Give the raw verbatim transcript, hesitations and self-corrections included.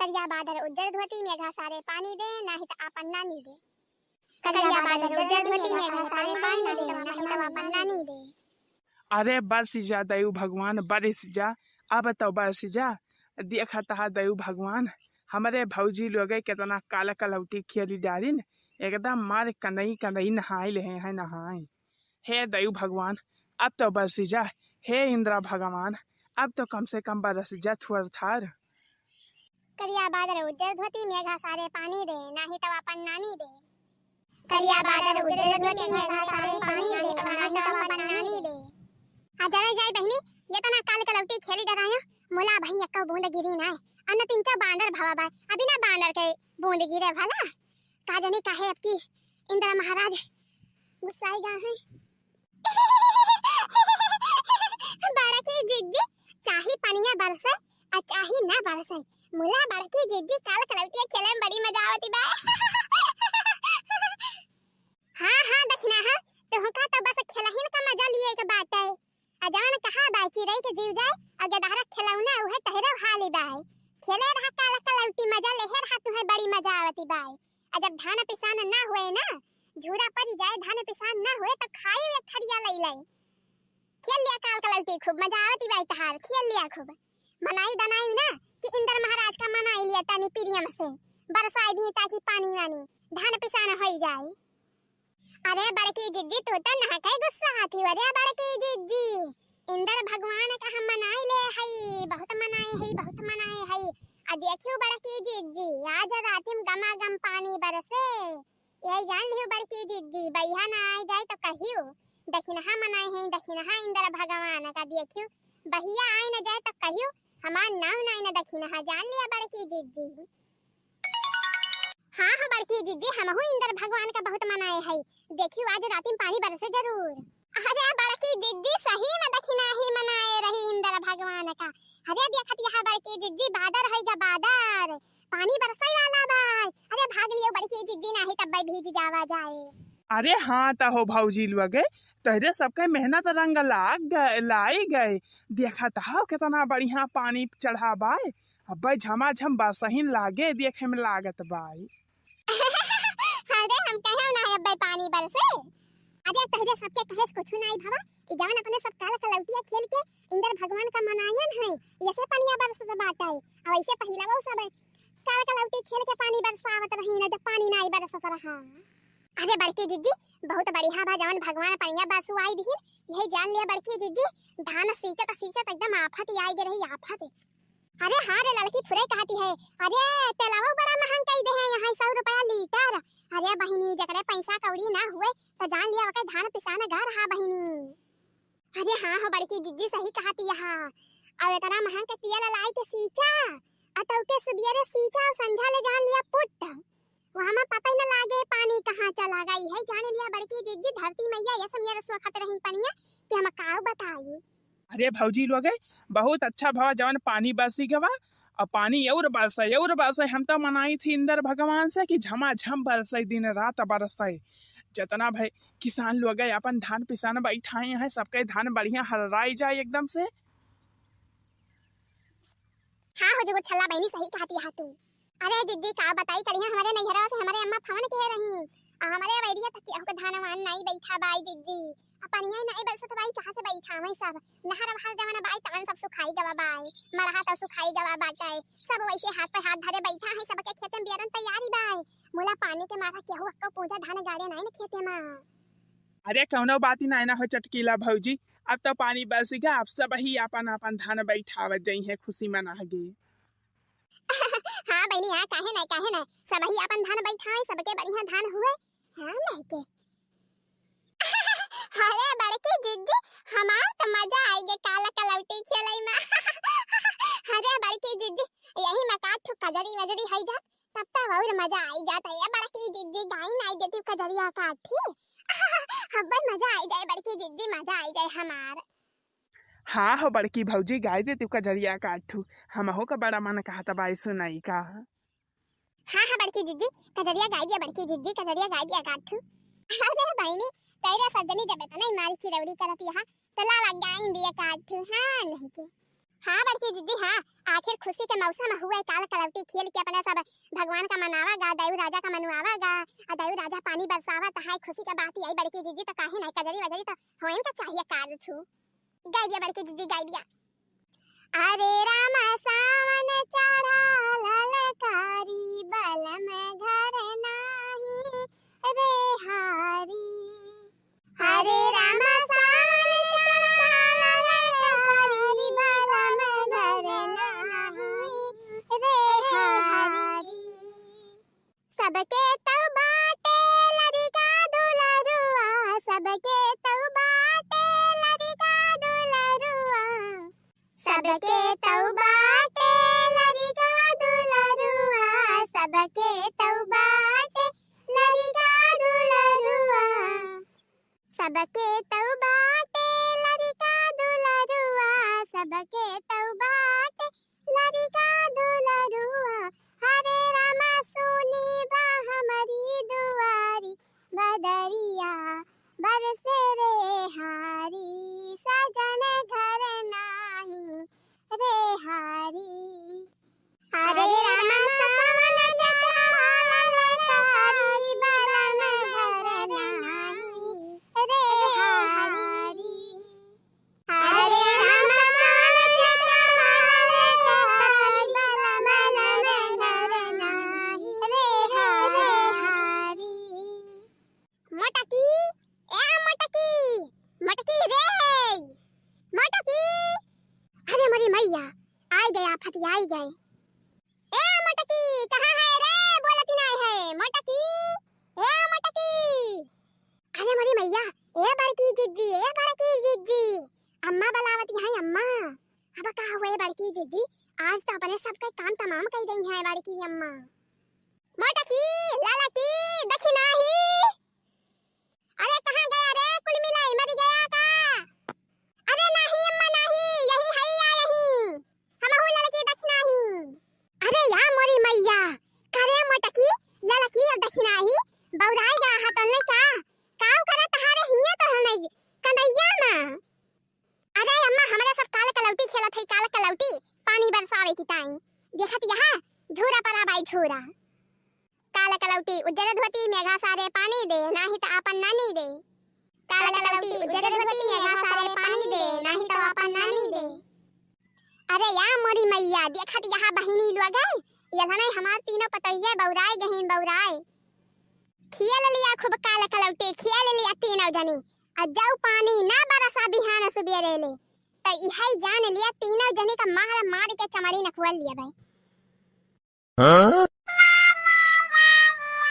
करिया बादर उज्जर धोती, मेघा सारे पानी दे, नाही त आपन नानी दे। करिया बादर उज्जर धोती, मेघा सारे पानी दे, नाही त आपन नानी दे। अरे बरस जा दयू भगवान, बरस जा, अब तो बरस जा। देखत हा दयू भगवान, हमरे भौजी लोगे केतना काल कलौटी खेली डारिन, एकदम मार कनई कनई नहाई लेहे हैं, नहाई। हे दयू भगवान, अब तो बरस जा, हे इंद्रा भगवान, अब तो कम से कम बरस जा थोर थार। करिया बादर उज्जर धोती, मेघा सारे पानी दे, नाही त आपन नानी दे। करिया बादर उज्जर धोती, मेघा सारे पानी दे, नाही त आपन नानी दे। आ जरा जाए बहिनी, ये तना काल कलौटी खेली डरायो, मोला भई एक्को बूंद गिरी नाय। अन्न तीन चार बांदर भवा बाय, अभी ना बांदर के बूंद गिरे भला। का जानी काहे अब की इंद्रा महाराज गुस्साई गा है। बड़की जिज्जी, चाही पनिया बरसे, आ चाही ना बरसे, मुला बड़की जिज्जी काल कलौटिया खेले में बड़ी मजा आवती बा। हाँ, हाँ, दखिना, हाँ, तोहका तो बस खेलहिन का मजा लिए के बाटे। आ जवन कहा बाय, चिरई के जीव जाए, आ गदहरा खिलौना उहे तहरे हाली बाय। खेले रहा काल कलौटी, मजा लेहे रहा, तुहे बड़ी मजा आवती बाय। आ जब धान पिसान ना हुए ना, झूरा पड़ जाए, धान पिसान ना हुए, तो खाई एक थरिया लई लई। खेल लिया काल कलौटी खूब, मजा आवती बाई तहार, खेल लिया खूब। मनाई दनाई ना कि इंद्र महाराज का मनाई लिया तनी प्रियम से, बरसाई दी ताकि पानी वानी, धान पिसान होई जाए। अरे बड़की जिज्जी, तू तो ना कई गुस्सा आती हो रे बड़की जिज्जी। इंद्र भगवान का हम मनाई ले हई, बहुत मनाए हई, बहुत मनाए हई। आ देखियो बड़की जिज्जी, आज रातिम गमा गम पानी बरसे। यही जान लियो बड़की जिज्जी, बहिया ना आए जाए तो कहियो, दखिनहा मनाए हैं, दखिनहा इंद्र भगवान का। देखियो, बहिया आए न जाए तो कहियो, हमार नाम नाई न दखिनहा, जान लिया बड़की जिज्जी। हाँ हो बड़की जिज्जी, हमहू इंद्र भगवान का बहुत मनाए है। देखियो, आज रातिम पानी बरसे जरूर। अरे बड़की जिज्जी, सही में दखिनहा ही मनाए रही इंद्र भगवान का। अरे देखत यहाँ बड़की जिज्जी, बादर है गा बादर, पानी बरसै वाला बा। अरे भाग लियो बड़की जिज्जी, नाही तब्बै भीज जावा जाए। अरे हाँ त हो भौजी लोगे, तोहरे सबके मेहनत रंग लाग गए, लाई गए। देखत हो केतना बढ़िया पानी चढ़ा बाय। अब्बै झमाझम बरसहिन लागे, देखे में लागत बाय। अरे हम कहेउ ना है अब्बै पानी बरसे। अरे तोहरे सबके कहे से कुछ नाई भवा, कि जवन अपने सब काल कलौटिया खेल के इंद्र भगवान का मनायन है, यसे पनिया बरसत बाटे। और ऐसे पहिलवा सब काल कलौटी खेल के पानी बरसावत रही ना, जब पानी नाई बरसत रहा। अरे बड़की जिज्जी, बहुत बढ़िया बा जवन भगवान पनिया बरसुआई दिहिन। यही जान लिया बड़की जिज्जी, धान सींचत सींचत एकदम आफत आई गे रही, आफत। अरे हाँ रे ललकी फुरे कहती है, अरे तेलवा बड़ा महंग कई दे है यहाँ, सौ रुपया लीटर। अरे बहिनी, जकरे पैसा कौड़ी ना हुए तो जान लिया ओकर धान पिसान घर हा बहिनी। अरे हाँ हो बड़की जिज्जी, सही कहती है। अब इतना महंग के तेल लाई के सींचा, आ तौके सुबियरे सींचा और संझा ले जान लिया पुट। वहाँ में पता ही न लागे पानी कहाँ चला गई है। जान लिया बड़की जिज्जी, धरती मैया ये सब मेरे सुखत रही पनिया कि हम काव बताई। अरे भौजी लोगे, बहुत अच्छा भवा जवन पानी बरसी गवा, और पानी और बरसे, और बरसे। हम तो मनाई थी इंद्र भगवान से कि झमाझम बरसे, दिन रात बरसे। जितना भाई किसान लोग है अपन धान पिसान बैठाए हैं, सबके धान बढ़िया हर्राई जाए एकदम से। हाँ हो जुगुत छल्ला बहिनी, सही कहती है तू। अरे जिज्जी का बताई, कलिया हमरे नैहरवा से हमरे अम्मा फोन किहे रही, आ हमरे वैरिया तक केहू के धान वान नाई बैठा बाई जिज्जी। आ पनिया नाई बरसत बाई, कहाँ से बैठावे सब? नहर वहर जवन बाई तवन सब सुखाई गवा बाई, मरहा तो सुखाई गवा बाटे। सब वैसे हाथ पे हाथ धरे बैठा है, सबके खेते में बियरन तैयारी बाई। मुला पानी के मारा केहू अक्को पूजा धान गाड़े नाई न खेते में। अरे कौनो बात ही नाई ना हो चटकीला भौजी, अब तो पानी बरसी गा, अब सब ही आपन आपन धान बैठावत जइहे खुशी मनागे। हाँ बहिनी, हाँ, काहे ना, काहे ना, सब ही आपन धान बैठाए, सबके बढ़िया धान हुए। हाँ, नहीं के। अरे बड़की जिज्जी, हमार तो मजा आई गे काला कलौटी खेलई में। अरे बड़की जिज्जी, यही में का ठो कजरी वजरी हई जात, तब तो और मजा आई जात है। बड़की जिज्जी, गाई नाई देती कजरिया काठी। हब्बन मजा आई जाए बड़की जिज्जी, मजा आई जाए हमार। हाँ हो बड़की भौजी, गाई देती कजरिया काठू, हमहू का बड़ा मन कहत बाई सुनाई का। हाँ, हाँ, बड़की जिज्जी, कजरिया गाई दिया, बड़की जिज्जी, कजरिया गाई दिया काठू। अरे बहिनी, तैरे सजनी जब इतना ही मारी चिरौरी करत यहाँ, तो लावा गाई दिया काठू, हाँ, नहीं के। हाँ बड़की जिज्जी, हाँ, आखिर खुशी के मौसम हुए, काल कलौटी खेल के अपने सब भगवान का मनावा गा, देव राजा का मनावा गा, आ देव राजा पानी बरसावत है, खुशी के बात आई बड़की जिज्जी, तो काहे नहीं, कजरी वजरी तो होइन का चाहिए काल छू। गाय दिया बड़की जिज्जी, गाय दिया। अरे रामा सावन चढ़ा ललकारी, बलम घर नाही रे हारी। हरे रामा सावन चढ़ा ललकारी, बलम घर नाही रे हारी। सबके तउ बाटे लरिका दुलरुआ, सबके तउ बाटे लरिका दुलरुआ। सबके तउ बाटे लरिका दुलरुआ, सबके तउ बाटे लरिका दुलरुआ। सबके तउ बाटे लरिका दुलरुआ, सबके तउ बाटे लरिका दुलरुआ। हरे रामा सुनी बा हमरी दुआरी, बदरिया बरसे रे हारी, सजन घर नाही रे हारी। हरे रामा सावन चढ़ा ललकारी, बलम घर नाही रे हारी। हरे रामा सावन चढ़ा ललकारी, बलम घर नाही रे हारी। मोटकी, ए मोटकी, मोटकी रे, मोटकी। अरे मोरी मैया, आई गए आफत, आई गए। ए मोटकी, कहाँ है रे? बोलत ही नाही है। मोटकी, ए मोटकी। अरे मोरी मैया, ए बड़की जिज्जी, ए बड़की जिज्जी। अम्मा बुलावती है अम्मा। अब का हुए बड़की जिज्जी, आज तो अपने सबके काम तमाम कइ दई है बड़की अम्मा। मोटकी, ललकी, दखिनाही। अरे कहाँ गया रे कुल मिलाई, मरी गया का? अरे नाही अम्मा नाही, यही है या यही। हमहू ललकी दखिनाही। अरे या मोरी मैया, करे मोटकी, ललकी और दखिनाही, बौराई गया है तोने का? काम करे तहारे हिया तो हमें कन्हैया माँ। अरे अम्मा, हमरे सब काल कलौटी खेलत हई, काल कलौटी, पानी बरसावे की ताई। देखत यहाँ, झूरा परा बाई झूरा। काल कलौटी उज्जर धोती, मेघा सारे पानी दे, नाही त आपन नानी दे। काल कलौटी उज्जर धोती, मेघा सारे पानी दे, नाही त आपन नानी दे। अरे या मोरी मैया, देखत यहाँ बहिनी लोग है, यलहने हमार तीनों पतोहिए बौराए गहीन बौराए। खेल लिया खूब काल कलौटी, खेल लिया तीनों जनी। आ जाऊ पानी ना बरसा बिहान सुबेरे ले, त इहै जान लिया तीनों जनी का मार मार के चमड़ी नखवल लिया भाई। हाँ?